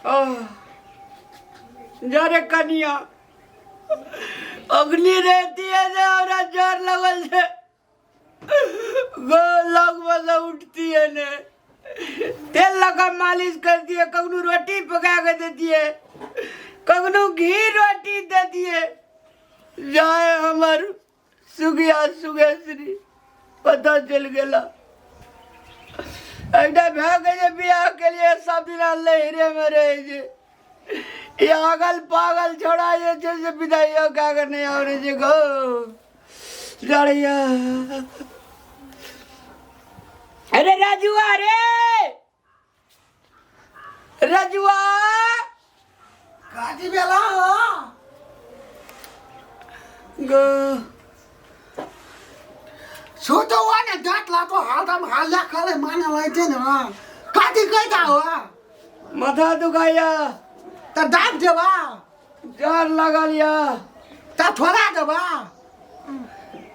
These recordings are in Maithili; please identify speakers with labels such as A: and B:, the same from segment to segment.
A: आह, जा रे कनिया अग्नि रहती है जे हमरा जर लगल छै गो लग से उठती है ने तेल लगा मालिश कर दिए कखनो रोटी पका के देती है कखनो घी रोटी दे दिए जाए हमर सुगिया सुगेश्वरी पता चलि गेला एकटा भए के जे बियाह केलिए सब दिना लहरे में रहै छै ई अगल पागल छोड़ा जे छै से विदाइयो कए के नहि आबै छै गो जड़िया अरे राजुआ रे रजुआ
B: काजी बेला हो
A: गो
B: छोटो हुआ ने डांट ला तो हाल हम हाल खाले माने लाइते ना काटी कहता हो
A: माथा दुखाइया
B: त दाब देबा
A: जर लगल या
B: त थोड़ा देबा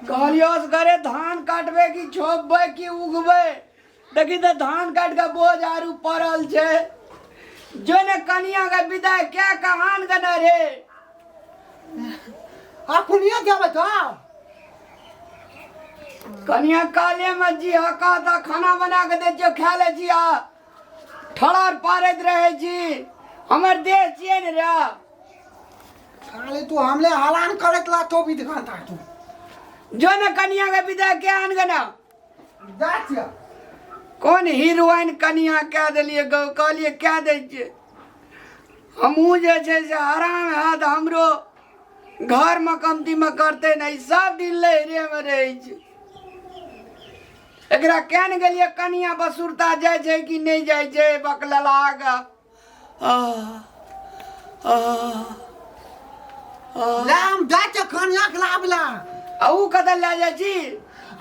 A: कहलियो करे धान काटबे कि छोपबे कि उगबे देखी तऽ धान काटि कऽ बोझ आरू पड़ल छै जो ने कनिया के विदाई क्या कहान गना रे
B: अखुनिए देबै तो
A: कनिया काले में जी हका तऽ खाना बना के दै छियो खा लै छी आ ठड़र पारैत रहै छी हमर देह छियै ने रे
B: खाली तू हमले हलान करैत ला तो भी दिखाता तू
A: जो ने कनिया के विदाई के आन गना
B: जा छियै
A: कोन हीरोइन कनिया कए देलियै गौ कहलियै कए दै छियै हमहूँ जे छै से आराम हैत हमरो घरमे कमतीमे करतै नहि सब दिन लहरेमे रहै छै एकरा केन गेलियै कनिया बसुरता जाइ छै कि नहि जाइ छै बकलला के
B: ले हम जाइ छियै कनिया के लाबला
A: आ ऊ कतऽ लए जाइ छी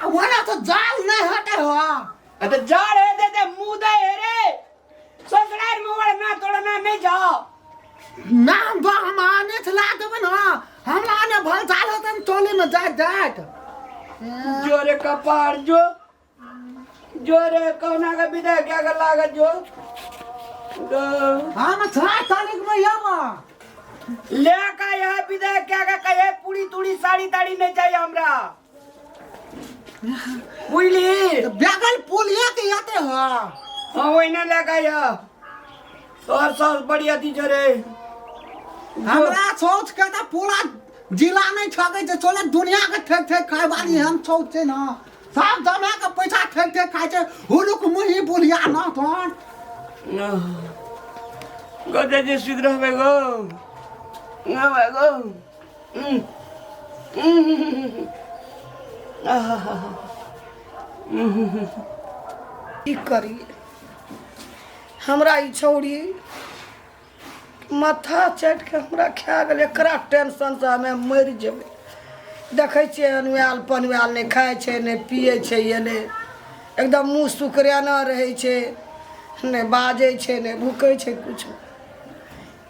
B: आ ओना तऽ जाल नहि हटे हो
A: आ तऽ जाड़ हेतै तऽ मुँह दै हे रे ससुरारि मुँह ना तोड़ना नहि जाओ
B: ना हम तो हम आने से ला देबै ना हमरा आने भल जाल होतै ने टोली में जाइत जाइत
A: जोरे कपार जो जोरे कौना के विदा क्या कर लागत जो
B: हम 6 तारीख में आब
A: ले का यह विदा क्या का कहे पूरी तूड़ी साड़ी ताड़ी नहीं चाहिए हमरा बुझली
B: बेगल पुलिया के आते हो
A: हाँ वही ना ले का यह तोहर सास बड़ी अथी छे रे
B: हमरा सोच के तऽ पूरा जिला नहि ठकै छै चले दुनिया के ठेक ठेक खाय वाली हम सोच छै ना सब जमा के पैसा ठेक ठेक खाय छै हुलुक मुही बुलिया ना तोन
A: गो जे सुति रहबै गो रहबै गो
C: की करी हमरा ई छौड़ी माथा चाटि कऽ हमरा खा गेल एकरा टेंशनसँ हमे मरि जेबै देखै छियै अनुआयल पनुआयल नहि खाइ छै नहि पियै छै एलै एकदम मुँह सुकरेने रहै छै नहि बाजै छै नहि भूकै छै किछु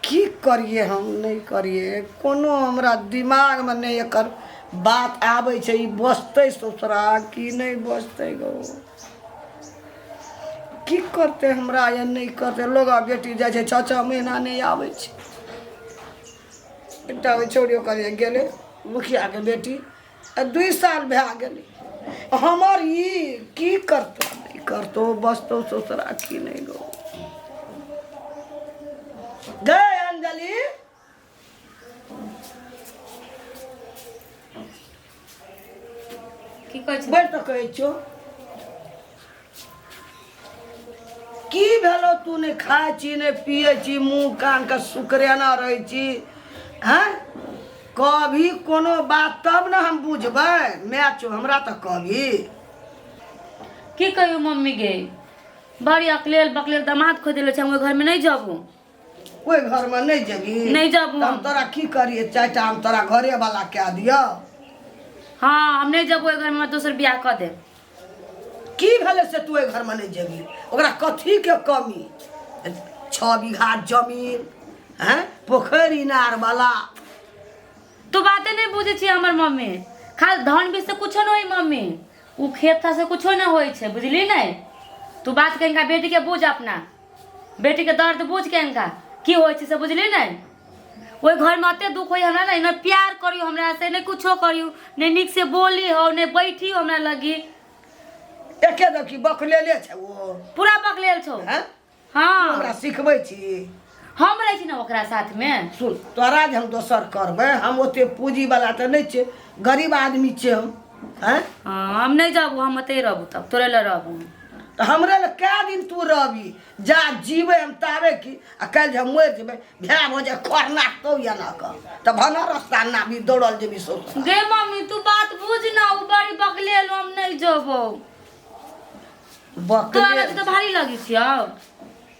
C: की करियै हम नहि करियै कोनो हमरा दिमागमे नहि एकर बात आबै छै ई बसतै ससुरा कि नहि बसतै गो की करतै हमरा या नहि करतै लोग बेटी जाइ छै छओ छओ महीना नहि आबै छै एकटा ओहि छौड़ी ओकर जे गेलै मुखियाके बेटी आ 2 साल भए गेलै हमर ई की करतौ नहि करतौ बसतौ ससुरा की नहि गो गै अंजलि
D: की कहै छै
C: बैठ तऽ कहै छियौ की भेलो तू नहि खाइ छी नहि पियै छी मुँह कानके सुकरेना रहै छी हँ कभी कोनो बात तब ने हम बुझबै माय छौ हमरा तऽ कभी
D: की कहियौ मम्मी गे बड़ी अकलेल बकलेल दामाद खोजि देले छै हम ओहि घरमे नहि जाबू
C: ओहि घरमे नहि जेबही
D: नहि जाबू
C: तऽ हम तोरा की करियै चारिटा हम तोरा घरे वाला कए दियौ
D: हँ हम नहि जेबो ओहि घरमे हमरा दोसर बियाह कऽ देब
C: की भेलै से तू ओहि घरमे नहि जेबही ओकरा कथीके कमी 6 बीघा जमीन हैं पोखरि इनार वाला
D: तू बाते नहि बुझै छी हमर मम्मी खाली धन बीज से कुछो नहि होई मम्मी उ खेत था से कुछो नहि होइ छै बुझली नहि तू बात के इनका बेटी के बुझ अपना बेटी के दर्द बुझ के इनका की होइ छै से बुझली नहि ओहि घरमे एते दुख होइ हमरा ने नहि प्यार करियौ हमरा से नहि कुछो करियौ नहि नीक से बोली हो नहि बैठी हो हमरा लगी
C: एके देखी बकलेले छै ओ
D: पूरा बकलेल छौ
C: हैं
D: हाँ
C: हमरा सिखबै छी
D: हम रहै छी ने ओकरा साथमे
C: सुन तोरा जे हम दोसर करबै हम ओते पूँजीवला तऽ नहि छियै गरीब आदमी छियै हम आँय
D: हाँ हम नहि जाबू हम ओतहि रहबू तब तोरे लए रहबू
C: तऽ हमरे लए कए दिन तू रहबी जा जीबै हम ताबे की आ काल्हि जे हम मरि जेबै भए भऽ जाय खरना तो एना कऽ तऽ भना रस्ता नाबी दौड़ल जेबी सौंसे
D: गे मम्मी तू बात बुझ ना उ बड़ी बकलेल हम नहि जेबौ तोरा
C: बकलेल
D: लग तऽ भारी लगै छियौ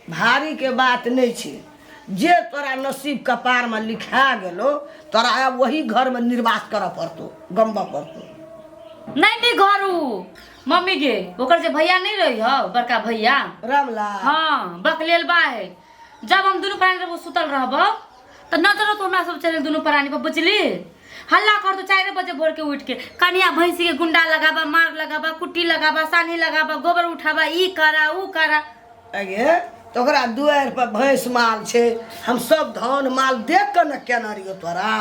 C: भारी के बात नहि छै जे तोरा नसीब कपारमे लिखा गेलो तोरा आब वही घरमे निर्वास करऽ पड़तौ गमबऽ पड़तौ
D: नहि नहि घर उ मम्मी गे ओकर जे भैया नहि रही हौ बड़का भैया
C: रामलाल
D: हाँ बकलेल बा है जब हम दुनू प्राणी रहबो सुतल रहबो तऽ नजर तो हमरा सब चले दुनू प्राणी पर बुझली हल्ला कर तो 4 बजे भोर के उठ के कनिया भैंसी के गुंडा लगाबा मार लगाबा कुट्टी लगाबा सानी लगाबा गोबर उठाबा ई करा ऊ करा
C: अगे तऽ ओकरा दुआरि पर भैंस माल छै हम सब धान माल देख कऽ ने केने रहियौ तोरा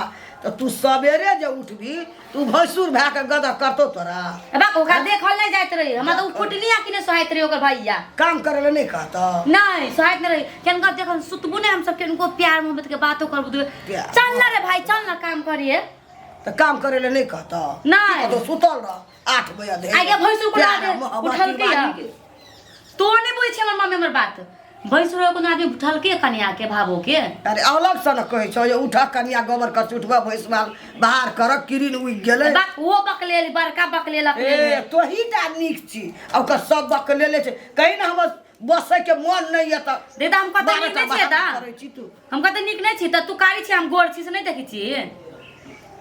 C: तऽ तू सबेरे जे उठबी तू भैंसुर भए कऽ गदह करतौ तोरा
D: ए बाप ओकरा देखल नहि जाइत रही हमरा तऽ उ फुटनी आखि नहि सोहाइत रही ओकर भैया
C: काम करै लए नहि कहतौ
D: नहि सोहाइत नहि रही केनका जखन सुतबू नहि हमसब केनको प्यार मोहब्बत के बातो करबू तऽ
C: प्यार।
D: चल ना रे भाई चल ना काम करिए
C: तऽ काम करै लए नहि कहतौ
D: नहि।
C: की कहतौ सुतल रह 8 बजे धरि
D: आगे भैंसुर को
C: प्यार
D: दे
C: मोहब्बत
D: उठलकै
C: दिवाली के।
D: तो नहि बुझै छै हमर मम्मी हमर बात भैंसुर कोनो आदमी उठलकै कनिया के भाबो के
C: अरे अलग से ने कहै छौ जे उठह कनिया गोबर कर उठबह भैंस माल बाहर कर किरिन उगि गेलै
D: बक वो बकलेल बड़का बकलेल
C: ए तोही टा नीक छी आ ओकर सब बकलेले छै कहीं ने हमर बसै के मन नहि यऽ तऽ
D: दे हम कते नीक
C: 12 टा
D: नहि छियै
C: बहाना
D: दा
C: करै छी तू
D: हम कते नीक नहि छी तऽ तू कारी छी हम गोर छी से नहि देखै छी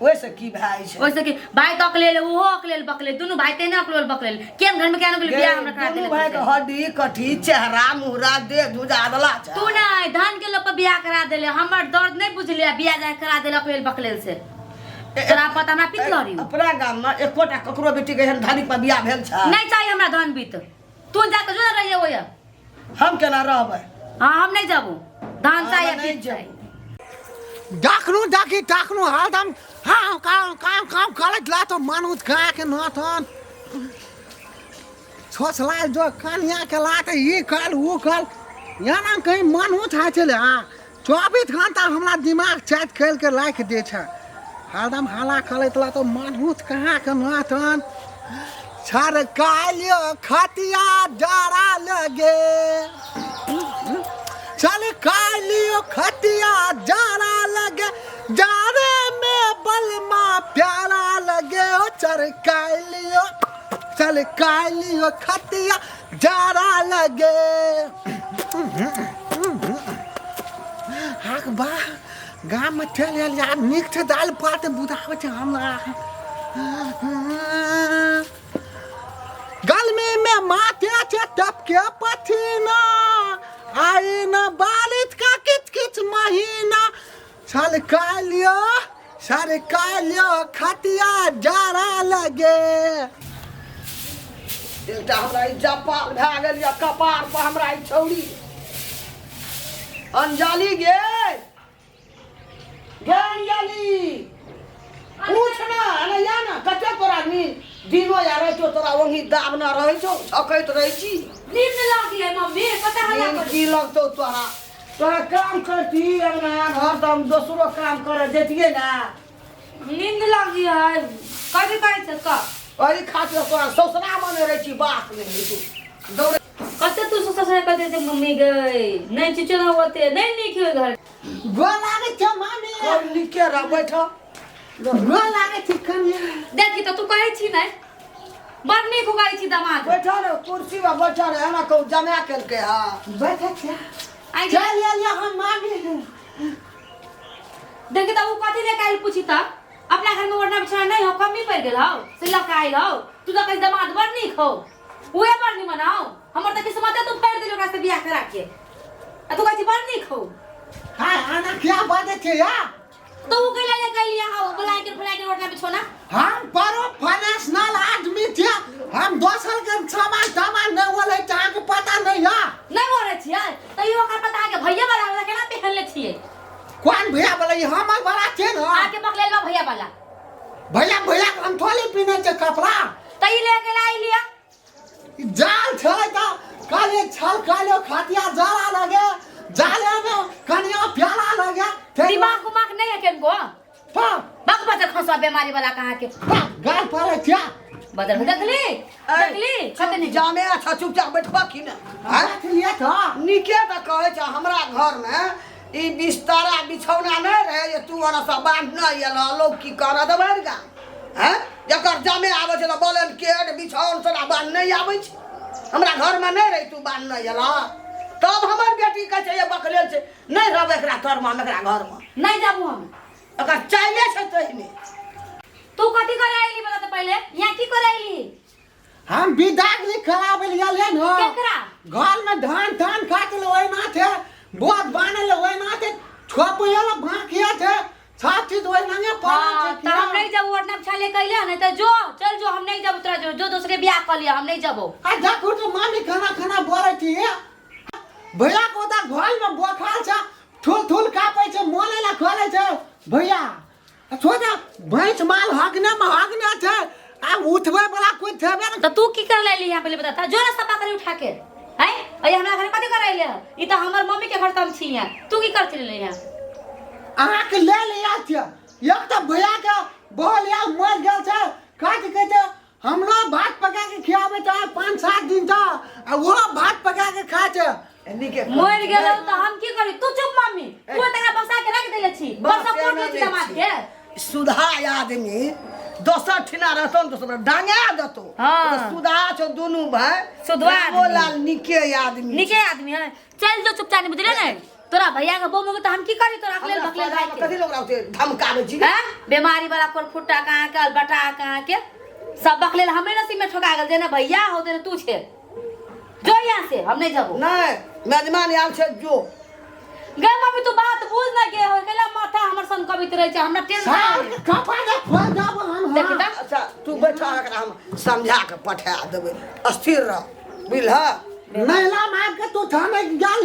C: ओहिसँ की भए जाइ छै
D: ओहिसँ कि भाय तऽ अकलेल ओहो अकलेल बकलेल दुनू भाय तेने अकलेल बकलेल केहन घरमे केहन गेल बियाह हमरा करा
C: दुनू
D: देले
C: भाई के हड्डी कठी चेहरा मुहरा देह धुजा देला छै
D: तू नहि धान के लोग पर बियाह करा देले हमर दर्द नहि बुझले बियाह जाय करा देले अकलेल बकलेल से तोरा पता हमरा पीत लड़ी
C: अपना गाम में एकोटा ककरो बेटी के एहन धनिक पर बियाह भेल छै
D: नहीं चाहिए हमरा धन बीत तू जाके जो रहिए ओया
C: हम केना रहबै
D: हाँ हम नहीं जाबू धान चाहिए
C: हम नहि
D: बीत चाहिए
B: डाकनु डाकी डाकनु हरदम हाँ काम काम काम करैत ला तो मानुस गाय के नाथन छोछला जो कनिया के लात ई कल ऊ कल यहाँ कहीं मानुस है छलै हाँ 24 घंटा हमरा दिमाग चैत खेल के राखि दै छै हरदम हल्ला करैत ला तो मानुस कहाँ के नाथन छरकालियो खतिया डरा लगे चल कालियो खतिया जारा लगे जारे में बलमा प्यारा लगे ओ चल कालियो चल कालियो खतिया जारा लगे हाक बा गाम में चल आयल यार नीक छै दालि भात बुझाबै छै हमरा गर्मी में माथे छै टपके पसीना आई न बारिश का किच किच महीना छलका लियो सरका लियो खटिया जाड़ा लगे
C: एकटा हमरा ई जपाल भए गेल यऽ कपार पर हमरा ई छौड़ी अंजलि गे गे अंजलि पूछ ना अरे या ना कते तोरा नींद दिनो या रातिो तोरा ओंघी दाबना रहै छौ छकैत रहै छी
D: नींद लागी है मम्मी पता हल्ला
C: नींद
D: कर
C: की लगतौ तोरा तोरा काम करती अंगना घर तऽ हम दोसरो काम करे जैतियै ना
D: नींद लागी है कथी कहै छै कह
C: एहि खातिर तोरा ससुरा मने रहै छी बात नहि होइ छौ दौड़े
D: कते तू ससुर कते छै मम्मी गई नहीं चिचो ना होते नहीं नीक होय घर
B: गोर लागै छै मामी
C: कब नीके रह बैठ
B: गोर लागै छै कनिया
D: देखी तो तू कहै छी नहीं बड़ नीक उगाई छी दामाद
C: बैठ रे कुर्सी पर बैठ रे एना कहू जमा केलकै हँ
B: बैठे छै
D: आई
B: चल आयल हम मामी
D: देखी तो उ कथी ले काल पूछी त अपना घर में ओढ़ना बिछौना नहीं हो कमी पड़ गेल हो से लऽ के आइल हो तू तो कहीं दामाद बड़ नीक हो उहे बड़ निमन हो हमर तऽ किस्मते तू फेर देली ओकरा से बियाह करा के आ तू कहै छी बड़ नीक हो
B: हाय आना क्या बाजै छै यार
D: तो उ कैला ले कैलिया हो बुलाय के फुलाय के ओढ़ना बिछौना
B: हम प्रोफेशनल आदमी छियै हम दोसर के सामान तामान नहि बोलै छै अहाँके पता नहि यऽ
D: नहीं बोलै छियै तैयो ओकरा पता के भैया वाला वाला केना पहनले छियै।
B: कोन भैया वाला? ई हमर वाला छै ने।
D: आके बकलेल बा भैया वाला।
B: भैया भैया के हम थोड़ी पीने छै कपड़ा।
D: त ई ले गेला ई लिया।
B: ई जाल छलै तऽ कहलियै छल कहलियै खटिया जरा लगे जाले में कनिया प्यारा लगे।
D: दिमाग उमाग नहीं है केनको।
B: पा
D: बक बजर खसवा बीमारी वाला कहाँ के।
B: पा गाल पारे क्या
D: बजर देखली देखली कते नहीं
C: जामे अच्छा चुपचाप बैठबा की ने?
B: आँय? लिया था।
C: नीके तऽ कहै छै हमरा घरमे ई बिस्तारा बिछौना नहि रहै जे तू ओना सब बान्ह नहि एलह, लोक की करत भरि गाम? हैं, जकर जामे आबै छै तऽ बलन केट बिछौन सब बान्ह नहि आबै छै। हमरा घरमे नहि रहै, तू बान्ह नहि एलह, तब हमर बेटी कहै छै ये बकलेल छै, नहि रहबै एकरा तरमे, हम एकरा घरमे
D: नहीं जाबू हम।
C: एकर चाइले छै तहिने।
D: तू कथी करे आइली बता त पहिले, यहाँ की करे आइली?
B: हम विदागरी कराबै लए गेलियै ने।
D: केकरा?
B: घर में धान तान काटल ओहिना छै, बोझ बान्हल ओहिना छै, छोपैयो लए बाँकिए छै, सब चीज ओहिना पड़ल
D: हाँ,
B: छै।
D: त हम नहीं जाबू, वरना छाले कैले नहीं त जो चल जो, हम नहीं जाबू तोरा जो जो दूसरे बियाह कर लिया, हम नहीं जाबू।
B: आ देखू तो मामी खाना खाना बोलै छी, भैया को ओतऽ घर में बोखार छै, थुल थुल कापै छै, मोले लए खोलै छै भैया। छोटा भैंस माल हगने में हगने छै, आ उठबै वाला कोई छेबे ने।
D: तो तू की कर लेली यहाँ पहले बता, जो ना सफा करी उठा के हैं अरे हमरा घर कथी कर अइले? ई त हमर मम्मी के घर त हम छी यहाँ, तू की कर चले यहाँ?
B: अहाँके ले ले आयल छियै। एक तऽ भैया के बोल या मरि गेल छै, कथी कहै छै, हमरो भात पका के खियाबै छै 5-7 दिन तऽ, आ ओहो भात पका के खाइ छै।
C: नीके
D: मरि गेलौ त हम की करी? तू चुप मम्मी, तू तकरा बसा के रख देले छी,
C: बस
D: बस कोट
C: एना
D: ले छी
C: नहि
D: दामाद
C: छी।
D: के।
C: सुधा आदमी दोसर ठिना रहतो ने दोसर डांगा देतो।
D: हाँ।
C: तो सुधा छौ दुनू भाई।
D: सुधवा आदमी।
C: लाल नीके आदमी।
D: नीके आदमी है, चल जो चुपचाप, बुझले ने? तोरा भैया के बम हो त हम की करी? तोरा अकले बकले भाई के
C: कथी लोग रहते धमकाबै छी?
D: हैं बीमारी वाला कोर फुट्टा कहाँ के बटा कहाँ के सब बकले हमें नसीब में ठोका गेल, जेना भैया हो तेने तू छे, जो यहाँ से, हम नहीं जाबो।
C: नहीं मेजमान आयल छै जो।
D: गे मम्मी तू बात बुझ ना गे हो गेला माथा हमर सन कबित रहे छै, हमरा टेंशन
B: साल के कपड़ा जे खोल देब हम।
D: देखी त।
C: अच्छा तू बैठा, एकरा हम समझा के पठा देबै, स्थिर रह बुझलह?
B: नैला मार के तू थाने गेल।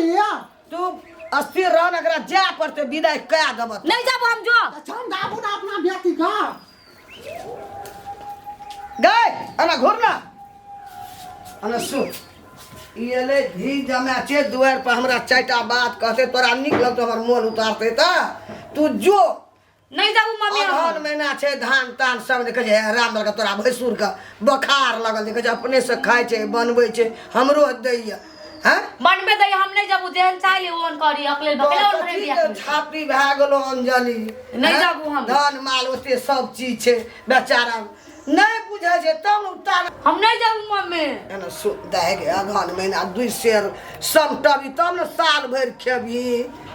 C: तू अस्थिर रह ने, एकरा जाय पड़तै, विदाई कए देबऽ।
D: नहीं जाबो हम, जो।
B: अच्छा हम दाबू ना अपना बेटी का।
C: गए अना घुर ना अना सुन, ई एलै धी जमा छै दुआरि पर, हमरा चारिटा बात कहतै, तोरा नीक लगतौ, हमर मोन उतारतै तऽ तू जो।
D: नहीं जाबू मम्मी हम।
C: अगहन महीना छै, धान तान सब देखै छै। हे राम के तोरा भैंसुर के बोखार लगल, देखै छै अपने से खाइ छै, बनबै छै, हमरो दैया हैं।
D: बनबे दै, हम नहीं जाबू, जेहन चाहिए ओहन करी, अकले बकले ओहन
C: कथी
D: बियाह
C: के
D: करी।
C: छाती भए गेलो अंजलि।
D: नहि
C: हैं?
D: जाबू हम।
C: धन माल ओते सब चीज छै, बेचारा नहि बुझै छै तब ने उतार।
D: हम नहीं जाबू मम्मी।
C: एना दहे गे अगहन महीना 2 सेर समटबी तब ने साल भरि खेबही।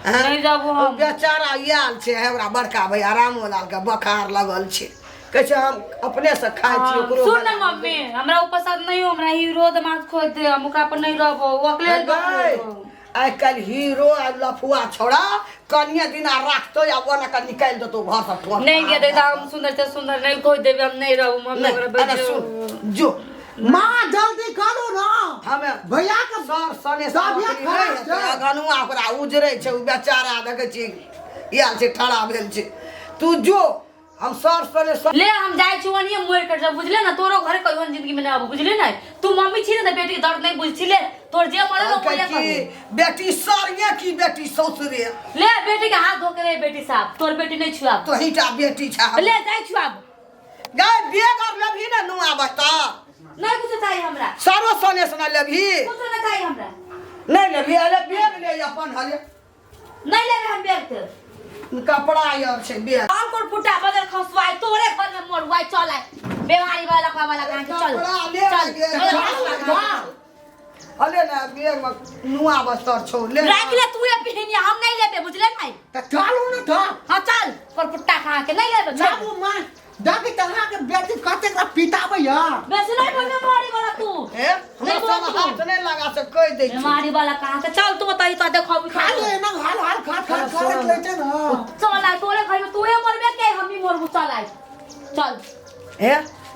C: हैं?
D: नहि जाबू हम।
C: ओ बेचारा आयल छै, हमरा बड़का भैया रामोलाल के बोखार लगल छै, कहै छै हम अपने से खाइ छी ओकरो।
D: सुन ना
C: बना
D: मम्मी, हमरा ऊ पसंद नहीं हो, हमरा हीरो दिमाग खोज दे, हम ओकरा पर नहीं रहबो, ऊ अकले
C: गै, आइ काल्हि हीरो आ लफुआ छौड़ा कनिये दिना राखतो या ओना के निकालि देतो घर से ठोर।
D: नहीं गे दे, हम सुंदर से सुंदर नहीं खोज देबे, हम नहीं रहबो मम्मी।
C: नहीं,
D: ओकरा
C: अरे
D: बेचो।
C: सुन जो।
B: माँ जल्दी करू ना।
C: हमे
B: भैया के
C: सर सने
B: तबियत खराब छै।
C: अगनुआ ओकरा उजरै छै, ओ बेचारा देखै छी आयल छै, ठड़ा भेल छै। तू जो, हम सर सने सर।
D: ले हम जाइ छी ओनिये मोड़ कर जाब, बुझले ना? तोरो घर कहियो जिंदगी में ना आबो, बुझले ना? तू मम्मी छी ना त बेटी के दर्द नहीं बुझ ले, तोर जे मरे ना
C: कहै
D: ओहे
C: की
D: करी।
C: बेटी सरिये की बेटी ससुरे।
D: ले बेटी के हाथ धो के रे बेटी साहब, तोर बेटी नहीं छुआब।
C: तोहीटा बेटी छै।
D: ले जाइ छुआब।
C: गै बेग आर लेबही ने नुआ बस्ता?
D: नहीं कुछ चाहिए हमरा।
C: सारो सने सने लेबही?
D: कुछ नहीं चाहिए हमरा।
C: नहीं लेबही? अरे बेग ले अपन हले।
D: नहीं लेबे हम बेग ते।
C: कपड़ा आर छै बेग।
D: और कोन फुटा बदल खसुआई तोरे घर में मरुआई, चल आय बीमारी वाला लखवा वाला कहाँ के, चल।
C: कपड़ा ले।
D: चल।
C: गे,
D: चल,
C: चल, चल। अले ना बेग में नुआ बस्तर छौ, ले।
D: राख ले तू ये पिहनिया, हम नहीं लेबे, बुझले नहीं?
B: तऽ चलू ने तऽ।
D: हाँ चल, पर फुट्टा खा के नहीं लेबे, छोड़।
B: जाबू माँ, देखी तऽ अहाँके बेटी कतेक पिटाबैया।
D: बेसी नहीं बोल बीमारी वाला तू।
C: ए हमरा
D: नहीं
C: सब
D: बोल तू।
C: हाथ नहीं लगा से कहि दै छी।
D: बीमारी वाला कहाँ के, चल तू बताई तो देखो।
B: खाली एना हाल हाल खात खात करैत रहै छै ने।
D: चल आय तोरे घर में तू मरबे के हम ही मरबू, चल आय चल।
C: ए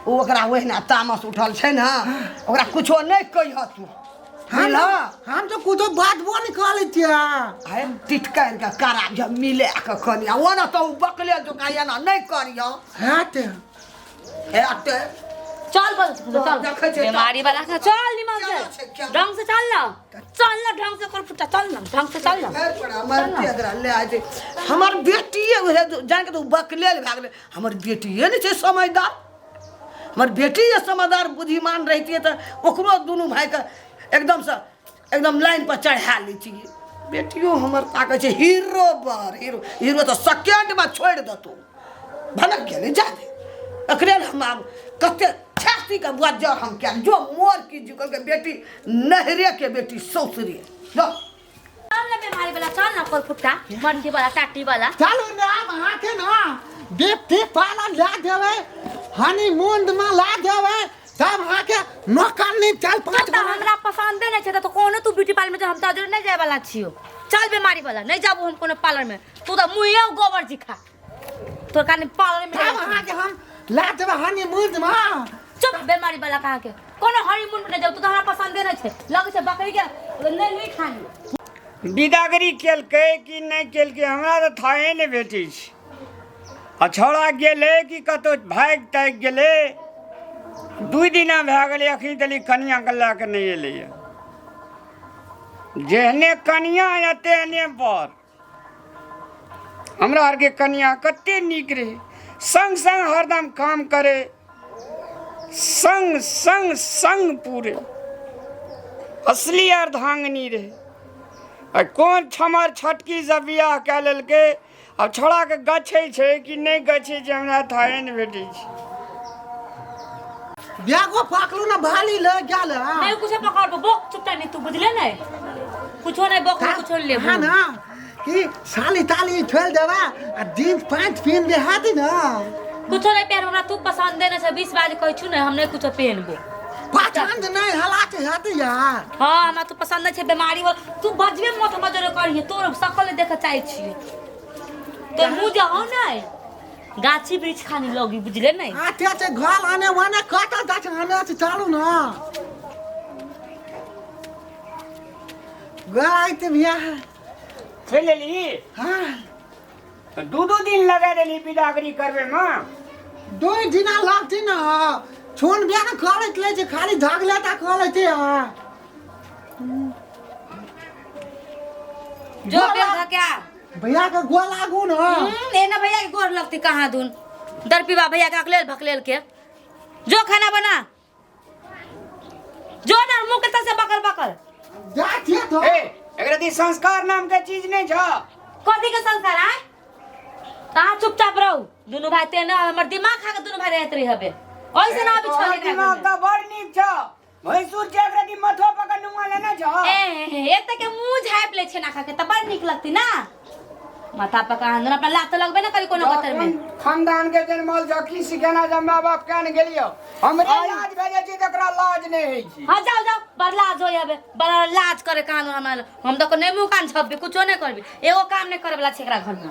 C: ओ ओकरा ओहिना तामस उठल छै ने, ओकरा कुछो नहि कहिह तू।
B: हम
C: मिला
B: हम तो कुछो बातबो नहीं करै छियै।
C: आय टिटकारि के करा जब मिले के कनिया ओना तऽ ओ बकले जोका एना नहि करियो।
B: हेतै।
C: हेतै।
D: चल बल चल।
C: देखै छियै।
D: बीमारी वाला के चल निमन
C: केना छै,
D: से
C: केना?
D: ढंग से चल ना, चल ना ढंग से कर फुटा, चल ना ढंग से चल ना।
C: घर पर हमर एकरा ले आय छै हमर बेटिए उहे जान के तऽ ओ बकलेल भए गेलै। हमर बेटिए नहि छै समझदार। हमर बेटी जे समझदार बुद्धिमान रहितियै तऽ ओकरो दुनू भाइके एकदमसँ एकदम लाइन पर चढ़ा लैतियै। बेटियो हमर ताकै छै हीरो बर हीरो हीरो तऽ सेकेंडमे छोड़ि देतौ। भनक गेलै जा दे एकरे लए हम आब कते छातीके बज्जर हम कयल जो मोर की झुकल के बेटी नहरे के बेटी सौसरे जो।
D: चल ना बीमारी वाला चल ना कर फुटा मटकी वाला टाटी वाला।
B: चलू ने आब अहाँके ना ब्यूटी पार्लर लए देबै, हनीमून में लए देबै, तब अहाँके नौकर नहीं चल पाँच
D: तऽ हमरा पसंदे नहीं छै तऽ कोनो तू ब्यूटी पार्लर में हम तऽ नहीं जाय वाला छियो। चल बीमारी वाला नहीं जाबू हम कोनो पार्लर में, तू तऽ मुँहे गोबर जी खा तोर काने पार्लर में।
B: तब अहाँके हम लए देबै हनीमून में।
D: चुप बीमारी वाला कहाँ के कोनो हनीमून में नहीं जाऊ, तू तऽ हमरा पसंदे नहीं छै, लगै छै बकरी के नहीं नहीं खानी।
A: बिदागरी केलकै कि नहि केलकै हमरा तऽ थाहे नहि भेटै छै। आ छौड़ा गेलै कि कतहु भागि तागि गेलै, 2 दिना भए गेलै अखनी तली कनियाके लए कऽ नहि एलैए। जेहने कनिया या तेहने बर। हमरा आरके कनिया कते नीक रहै, संग संग हरदम काम करे, संग संग संग पूरे असली अर्धांगिनी रहै। आ कोन छमर छटकी से बियाह कए लेलकै, आब छौड़ाके गछै छै कि नहि गछै छै हमरा थाहे नहि भेटै छै।
B: ब्यागो पकड़ू ना भाली ले गेल।
D: नहीं कुछ पकड़बो बोक चुपटा नहीं तू बुझले नहीं कुछो नहीं बोक कुछो लेबो।
B: हाँ ना कि साली ताली छोड़ देबा आ जींस पैंट पहिन ले हाथी ना।
D: कुछो नहीं पहनबो हमरा तू पसंद नहीं छै 20 बार कहै छु ने हम नहीं कुछो पहनबो।
B: पसंद नहीं हला छै हाथी यार।
D: हाँ हमरा तू पसंद नहीं छै बीमारी वाला तू बजबे मत हमरा जोरे करिहे तोर सकल देख चाहै छियै तो मुँह जाओ नहीं गाछी वृक्ष खानी लगी बुझले नहीं।
B: आते छै घर आने वाने कतऽ जाइ छै आने छै चलू ना घर आइते भैया।
A: चलि एलही?
B: हाँ।
A: तऽ 2-2 दिन लगा देलही बिदागरी करबे में।
B: 2 दिना लगतै ना, छोन बिया ने करैत लै छै खाली झगले टा करै छै। हाँ
D: जो बेल धक्या
B: भैया के गोर लागू ना।
D: एना भैया के गोर लगती कहाँ दून दर पीबा भैया के अकलेल भकलेल के जो खाना बना जो ना मुँह के से बकल बकल
B: जा छियै तो।
A: ए एकरा दी संस्कार नाम के चीज नहीं छ।
D: कथी के संस्कार आय? कहाँ चुपचाप रहू दुनू भाई तेना हमर दिमाग खा के दुनू भाई रहत रही हबे ऐसे ना अभी
A: तोहर
D: छोड़े
A: दिमाग तऽ बड़ नीक छ। भैंसुर छै एकरा दी मथो पकड़ नुआ लेने छ।
D: ए एक के मुंह झापि ले छै ना खा के त बड़ नीक लगती ना माथा पका अंदर अपना लात लगबे ना करी कोनो कतर में।
A: खानदान के जनमल छ की सिखेना जब माय बाप केन गेलियो हमरे लाज भए जाइ छै तकरा लाज नहि होइ छै।
D: हां जाओ जाओ बड़ लाज होय हबे बड़ लाज करे कान हमरा हम त नहीं मुंह कान छपबे कुछो नहीं करबे एगो काम नहीं करे वाला छै एकरा घर में।